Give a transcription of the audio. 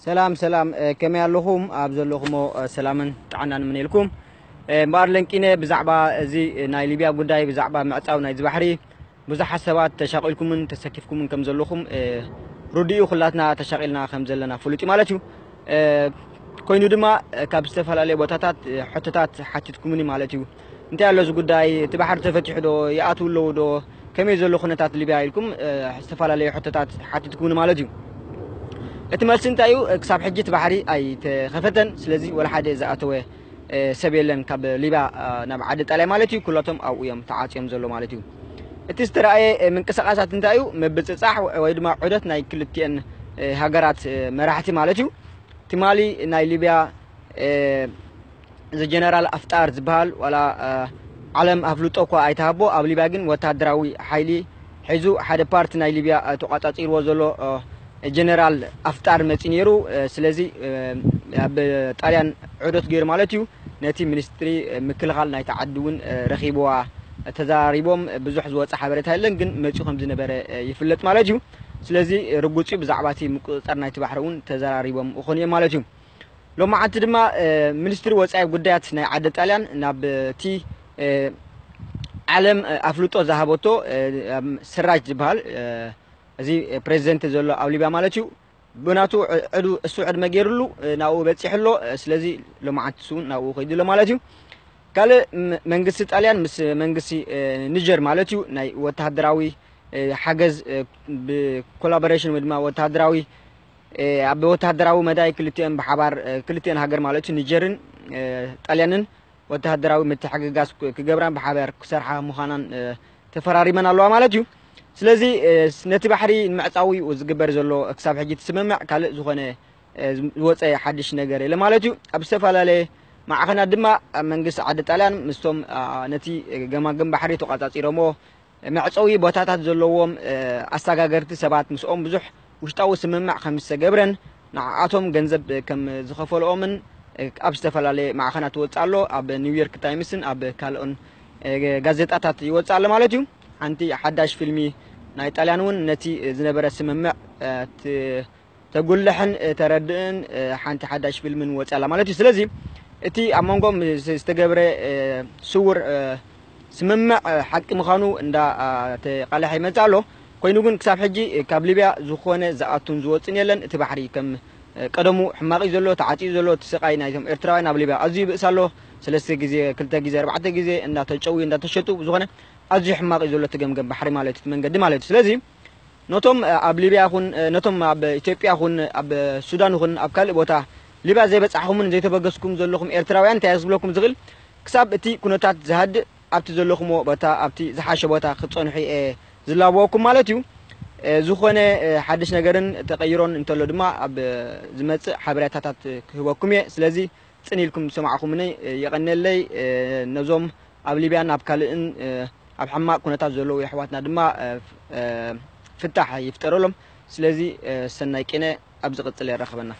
ሰላም ሰላም፣ ከመይ ኣለኹም? ኣብ ዘለኹሞ ሰላምን ጥዕናን እምነየልኩም። እምበኣር ለንቂነ ብዛዕባ እዚ ናይ ሊብያ ጉዳይ፣ ብዛዕባ ምዕጻው ናይዚ ባሕሪ ብዙሓት ሰባት ተሻቒልኩምን ተሰኪፍኩምን ከም ዘለኹም ርዱእ እዩ። ኩላትና ተሻቒልና ከም ዘለና ፍሉጥ እዩ ማለት እዩ። ኮይኑ ድማ ካብ ዝተፈላለየ ቦታታት ሕቶታት ሓቲትኩምኒ ማለት እዩ። እንታይ ኣሎ እዚ ጉዳይ? እቲ ባሕሪ ተፈቲሑ ዶ? ይኣትዉ ኣለዉ ዶ? ከመይ ዘሎ ኩነታት ሊብያ ኢልኩም ዝተፈላለየ ሕቶታት ሓቲትኩምኒ ማለት እዩ። እቲ መልሲ እንታይ እዩ? ክሳብ ሕጂ እቲ ባሕሪ ኣይተኸፈተን። ስለዚ ወላ ሓደ ዝኣተወ ሰብ የለን ካብ ሊብያ ናብ ዓዲ ጣልያን ማለት እዩ። ኩላቶም ኣብኡ እዮም ተዓፅዮም ዘሎ ማለት እዩ። እቲ ዝተረኣየ ምንቅስቃሳት እንታይ እዩ? ምብፅፃሕ ወይ ድማ ዑደት ናይ ክልቲኤን ሃገራት መራሕቲ ማለት እዩ። ትማሊ ናይ ሊብያ እዚ ጀነራል ኣፍጣር ዝበሃል ዋላ ዓለም ኣፍልጦ እኳ ኣይተሃቦ፣ ኣብ ሊብያ ግን ወታደራዊ ሓይሊ ሒዙ ሓደ ፓርቲ ናይ ሊብያ ተቋፃፂርዎ ዘሎ ጀነራል ኣፍጣር መፂ ነይሩ። ስለዚ ኣብ ጣልያን ዑደት ገይሩ ማለት እዩ። ነቲ ሚኒስትሪ ምክልኻል ናይቲ ዓዲ እውን ረኺብዋ ተዘራሪቦም። ብዙሕ ዝወፀ ሓበሬታ የለን፣ ግን መፂኡ ከም ዝነበረ ይፍለጥ ማለት እዩ። ስለዚ ርጉፅ እዩ። ብዛዕባ እቲ ምቁፅፃር ናይቲ ባሕሪ እውን ተዘራሪቦም ይኾኑ እዮም ማለት እዩ። ሎማዓንቲ ድማ ሚኒስትሪ ወፃኢ ጉዳያት ናይ ዓዲ ጣልያን ናብ እቲ ዓለም ኣፍልጦ ዝሃበቶ ስራጅ ዝበሃል እዚ ፕሬዚደንት ዘሎ ኣብ ሊብያ ማለት እዩ። ብናቱ ዕዱ እሱ ዕድመ ገይሩሉ ናብኡ በፂሑ ኣሎ። ስለዚ ሎማዓንቲ እሱ እውን ናብኡ ከይዱ ኣሎ ማለት እዩ። ካልእ መንግስቲ ጣልያን ምስ መንግስቲ ኒጀር ማለት እዩ ናይ ወተሃደራዊ ሓገዝ ብኮላቦሬሽን ወይ ድማ ወተሃደራዊ ኣብ ወተሃደራዊ መዳይ ክልቲኦን ብሓባር ክልቲኦን ሃገር ማለት እዩ ኒጀርን ጣልያንን ወተሃደራዊ ምትሕግጋዝ ክገብራን ብሓባር ክሰርሓ ምዃናን ተፈራሪመን ኣለዋ ማለት እዩ። ስለዚ ነቲ ባሕሪ ንምዕፃው እዩ ዝግበር ዘሎ ክሳብ ሕጂ ትስምምዕ ካልእ ዝኾነ ዝወፀ ሓድሽ ነገር የለ ማለት እዩ። ኣብ ዝተፈላለየ ማዕኸናት ድማ መንግስቲ ዓዲ ጣልያን ምስቶም ነቲ ገማግም ባሕሪ ተቋፃፂሮሞ መዕፀዊ ቦታታት ዘለዎም ኣሰጋገርቲ ሰባት ምስኦም ብዙሕ ውሽጣዊ ስምምዕ ከም ዝተገብረን ንዓኣቶም ገንዘብ ከም ዝኸፈልኦምን ኣብ ዝተፈላለየ ማዕኸናት ይወፅእ ኣሎ። ኣብ ኒውዮርክ ታይምስን ኣብ ካልኦን ጋዜጣታት ይወፅእ ኣሎ ማለት እዩ። ሓንቲ ሓዳሽ ፊልሚ ናይ ጣልያን እውን ነቲ ዝነበረ ስምምዕ ተጉልሕን ተረድእን ሓንቲ ሓዳሽ ፊልምን ወፅእ ኣላ ማለት እዩ። ስለዚ እቲ ኣብ መንጎም ዝተገብረ ስውር ስምምዕ ሓቂ ምዃኑ እንዳ ተቃልሐ ይመፅእ ኣሎ። ኮይኑ ግን ክሳብ ሕጂ ካብ ሊብያ ዝኾነ ዝኣቱን ዝወፅን የለን። እቲ ባሕሪ ከም ቀደሙ ሕማቕ እዩ ዘሎ፣ ተዓፅዩ ዘሎ። እቲ ስቃይ ናይቶም ኤርትራውያን ኣብ ሊብያ ኣዝዩ ይብእስ ኣሎ። ሰለስተ ግዜ ክልተ ግዜ ኣርባዕተ ግዜ እንዳተጨውዩ እንዳተሸጡ ዝኾነ ኣዝዩ ሕማቕ እዩ ዘሎ እቲ ገምገም ባሕሪ ማለት እቲ መንገዲ ማለት እዩ። ስለዚ ነቶም ኣብ ሊብያ ይኹን ነቶም ኣብ ኢትዮጵያ ይኹን ኣብ ሱዳን ይኹን ኣብ ካልእ ቦታ ሊብያ ዘይበፃሕኹምን ዘይተበገስኩም ዘለኹም ኤርትራውያን እንታይ ዝብለኩም ዝኽእል ክሳብ እቲ ኩነታት ዝሃድእ ኣብቲ ዘለኹሞ ቦታ ኣብቲ ዝሓሸ ቦታ ክትፀንሑ እየ ዝላበወኩም ማለት እዩ። ዝኾነ ሓድሽ ነገርን ተቐይሮን እንተሎ ድማ ኣብ ዝመፅእ ሓበሬታታት ክህበኩም እየ። ስለዚ ፅን ኢልኩም ዝሰማዕኹምኒ የቐነለይ። ነዞም ኣብ ሊብያን ኣብ ካልእን ኣብ ሕማቕ ኩነታት ዘለዉ የሕዋትና ድማ ፍታሕ ይፍጠረሎም። ስለዚ ሰናይ ቅነ ኣብ ዝቕፅል የራኽበና።